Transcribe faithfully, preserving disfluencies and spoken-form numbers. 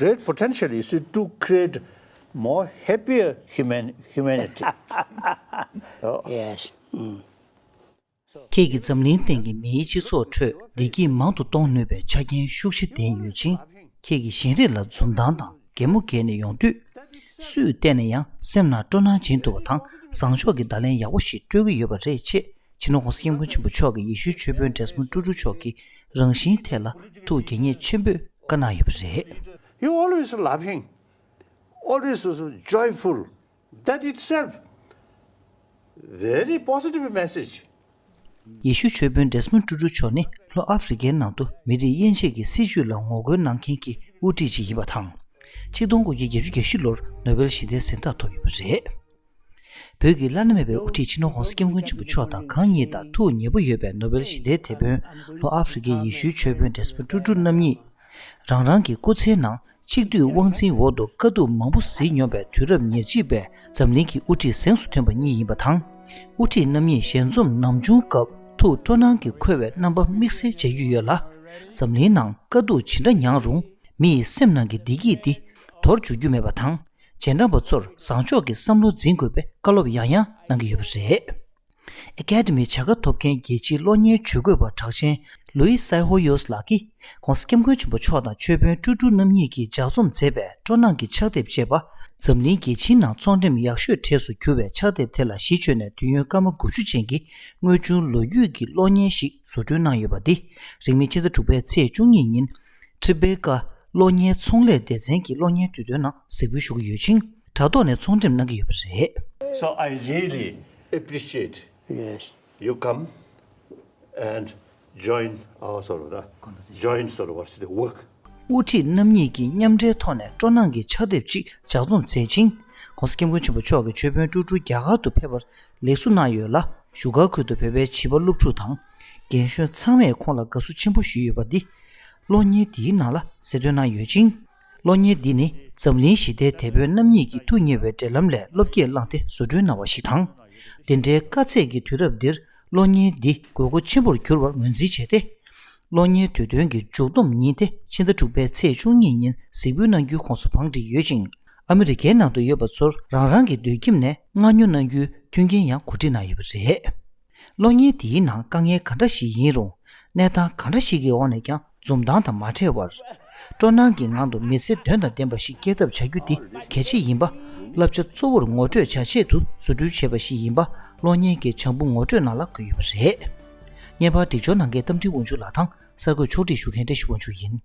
great potential, you see, to create more happier human humanity. Yes. ཁྱེད་ཀྱིས་འཛམ་གླིང་སྟེང་གི་མིའི་སྤྱི་ཚོགས་ཁྲོད་བདེ་སྐྱིད་མང་དུ་གཏོང་ནུས་པའི་ཆ་རྐྱེན་ཤུགས་ཆེ་ལྡན་ཡོད་ཅིང་། ཁྱེད་ཀྱིས་གཞན་རིགས་ལ་འཛུམ་མདངས་དང་གད་མོ་བགད་ནས་ཡོང་དུས། སུས་བལྟས་ན་ཡང་སེམས་ནང་སྤྲོ་སྣང་སྦྱིན་ཐུབ་པ་དང་། བཟང་ཕྱོགས་ཀྱི་བརྡ་ལན་ཡག་པོ་ཞིག་སྤྲོད་ཀྱི་ཡོད་པ་རེད་ཅེས། སྤྱི་ནོར་༸གོང་ས་༸སྐྱབས་མགོན་ཆེན་པོ་མཆོག་གིས་ཡེ་ཤུའི་ཆོས་དཔོན་ཌེ་སི་མོན་ཊུ་ཊུ་མཆོག་གི་རང་བཞིན་ཐད་ལ་ཐུགས་དགྱེས་མཉེས་ཆེན་པོས་བཀའ་གནང་ཡོད་པ་རེད། You always laughing, always joyful. That itself, very positive message. ཡེ་ཤུའི་ཆོས་དཔོན་ཌེ་སི་མོན་ཊུ་ཊུ་མཆོག་ནི་ལྷོ་ཨ་ཧྥེ་རི་ཀའི་ནང་དུ་མི་རིགས་དབྱེ་འབྱེད་ཀྱི་སྲིད་བྱུས་ལ་ངོ་རྒོལ་གནང་མཁན་གྱི་དབུ་ཁྲིད་ཅིག་ཡིན་པ་དང་། ཆིག་སྟོང་དགུ་བརྒྱ་བརྒྱད་ཅུ་གྱ་བཞི་ལོར་ནོ་བེལ་ཞི་བདེའི་གཟེངས་རྟགས་ཐོབ་ཡོད་པ་རེད། བོད་ཀྱི་བླ་ན་མེད་པའི་དབུ་ཁྲིད་སྤྱི་ནོར་༸གོང་ས་༸སྐྱབས་མགོན་ཆེན་པོ་མཆོག་དང་གང་ཉིད་དང་ཐུགས་ཉེ་པོ་ཡོད་པའི་ནོ་བེལ་ཞི་བདེའི་དེད་དཔོན་ལྷོ་ཨ་ཧྥེ་རི་ཀའི་ཡེ་ཤུའི་ཆོས་དཔོན་ཌེ་སི་མོན་ཊུ་ཊུ་རྣམ་གཉིས། རང་རང་གི་སྐུ་ཚེའི་ནང་གཅིག་སྡུད་དབང་འཛིན་འོག་ཏུ་དཀའ་སྡུག་མང་པོ་གཟིགས་མྱོང་བའི་དུས་རབས་ཉེར་གཅིག་པའི་འཛམ་གླིང་གི་དབུ་ཁྲིད་གཟེངས་སུ་ཐོན་པ་གཉིས་ཡིན་པ་དང་། དབུ་ཁྲིད་རྣམ་གཉིས་ཞལ་འཛོམས་ནམ་བྱུང་སྐབས་ཐུགས་སྤྲོ་སྣང་གིས་འཁོལ་བའི་རྣམ་པ་དམིགས་བསལ་མཇལ་རྒྱུ་ཡོད་ལ། འཛམ་གླིང་ནང་དཀའ་སྡུག་ཇི་འདྲ་མྱངས་རུང་། མི་ཡི་སེམས་ནང་གི་བདེ་སྐྱིད་འདི་དོར་འཇུག་རྒྱུ་མེད་པ་དང་། རྗེས་འབྲང་པ་ཚོར་བཟང་ཕྱོགས་ཀྱི་བསམ་བློ་འཛིན་དགོས་པའི་བཀའ་སློབ་ཡང་ཡང་གནང་གི་ཡོད་པ་རེད། ཨེ་ཀེ་ཌི་མི་བྱ་དགའ་ཐོབ་མཁན་རྒྱལ་སྤྱིའི་གློག་བརྙན་ཇུས་འགོད་པ་གྲགས་ཅན་ལུའི་སའེ་ཧོ་ཡོས་ལགས་ཀྱིས། ༸གོང་ས་༸སྐྱབས་མགོན་ཆེན་པོ་མཆོག་དང་ཆོས་དཔོན་ཀྲུ་ཀྲུ་རྣམ་གཉིས་ཀྱིས་ལྗགས་རྩོམ་མཛད་པའི་སྤྲོ་སྣང་གི་ཕྱག་དེབ་ཅེས་པ། འཛམ་གླིང་རྒྱལ་སྤྱིའི་ནང་ཚོང་འགྲེམས་ཡག་ཤོས་གྲས་སུ་གྱུར་བའི་ཕྱག་དེབ་དེ་ལ་གཞི་བཅོལ་ནས། དུས་ཡུན་སྐར་མ་དགུ་བཅུ་ཅན་གྱི་དངོས་བྱུང་ལོ་རྒྱུས་ཀྱི་གློག་བརྙན་ཞིག་བཟོ་སྐྲུན་གནང་ཡོད་པ་འདི། རིང་མིན་ཕྱི་ཟླ་དྲུག་པའི་ཚེས་བཅུ་གཉིས་ཉིན། ཁྲི་བྷེ་ཀ་གློག་བརྙན་ཚོང་ལས་སྡེ་ཚན་གྱི་གློག་བརྙན་དུས་སྟོན་ནང་གཟིགས་འབུལ་ཞུ་གི་ཡོད་ཅིང་། དྲ་ཐོག་ནས་ཚོང་འགྲེམས་གནང་གི་ཡོད་པ་རེད། So I really appreciate Yes. you come and join our sort of, uh, join sort of what's the work. དབུ་ཁྲིད་རྣམ་གཉིས་ཀྱིས་མཉམ་འབྲེལ་ཐོག་ནས་སྤྲོ་སྣང་གི་ཕྱག་དེབ་ཅིག་ལྗགས་རྩོམ་མཛད་ཅིང་། ༸གོང་ས་༸སྐྱབས་མགོན་ཆེན་པོ་མཆོག་གིས་ཆོས་དཔོན་ཀྲུ་ཀྲུ་རྒྱ་གར་དུ་ཕེབས་པར་ལེགས་སོ་གནང་ཡོད་ལ། བཞུགས་སྒར་ཁུལ་དུ་བོད་པའི་བྱིས་པ་སློབ་ཕྲུག་དང་། རྒན་གཞོན་ཚང་མས་ཁོང་ལ་དགའ་བསུ་ཆེན་པོ་ཞུས་ཡོད་པ་འདི། གློག་བརྙན་འདིའི་ནང་ལ་གསལ་སྟོན་གནང་ཡོད་ཅིང་། གློག་བརྙན་འདི་ནི་འཛམ་གླིང་ཞི་བདེའི་དེད་དཔོན་རྣམ་གཉིས་ཀྱི་ཐུགས་མཉེས་པའི་འབྲེལ་ལམ་ལས་བློ་བསྐྱེད་བླངས་ཏེ་བཟོ་སྐྲུན་གནང་བ་ཞིག་དང་། འདི་འདྲའི་དཀའ་ཚེགས་ཀྱི་དུས་རབས་འདིར་གློག་བརྙན་འདི་དགོས་མཁོ་ཆེན་པོར་གྱུར་བར་ངོས་འཛིན་བྱས་ཏེ། གློག་བརྙན་དུས་སྟོན་གྱི་མཇུག་བསྡོམས་ཉིན་ཏེ་ཕྱི་ཟླ་དྲུག་པའི་ཚེས་བཅུ་གཉིས་ཉིན་གཟིགས་འབུལ་གནང་རྒྱུའི་ཁོངས་སུ་བང་བསྒྲིགས་ཡོད་ཅིང་། ཨ་མི་རི་ཀའི་ནང་དུ་ཡོད་པ་ཚོར་རང་རང་གི་སྡོད་ཁྱིམ་ནས་མངགས་ཉོ་གནང་རྒྱུའི་མཐུན་རྐྱེན་ཡང་གོ་སྒྲིག་གནང་ཡོད་པ་རེད། གློག་བརྙན་དེའི་ནང་དཀའ་ངལ་ག་འདྲ་ཞིག་ཡིན་རུང་། གནས་སྟངས་ག་འདྲ་ཞིག་གི་འོག་ནས་ཀྱང་འཛུམ་མདངས་དང་མ་བྲལ་བར། སྤྲོ་སྣང་གི་ངང་དུ་མི་ཚེ་དོན་དང་ལྡན་པ་ཞིག་སྐྱེལ་ཐབས་བྱ་རྒྱུ་དེ་གལ་ཆེ་ཡིན་པ། བསླབ་བྱ་གཙོ་བོར་ངོ་སྤྲོད་བྱ་ཆེད་དུ་བཟོ་སྐྲུན་བྱས་པ་ཞིག་ཡིན་པ། གློག་བརྙན་གྱི་བྱང་བུ་ངོ་སྤྲོད་ནང་ལ་འཁོད་ཡོད་པ་རེད། བརྙན་པར་སྒྲིག་སྦྱོར་གནང་མཁན་རྟ་མགྲིན་དབང་ཕྱུག་ལགས་དང་། གསར་འགོད་ཕྱོགས་སྒྲིག་ཞུ་མཁན་བཀྲ་ཤིས་དབང་ཕྱུག་ཡིན།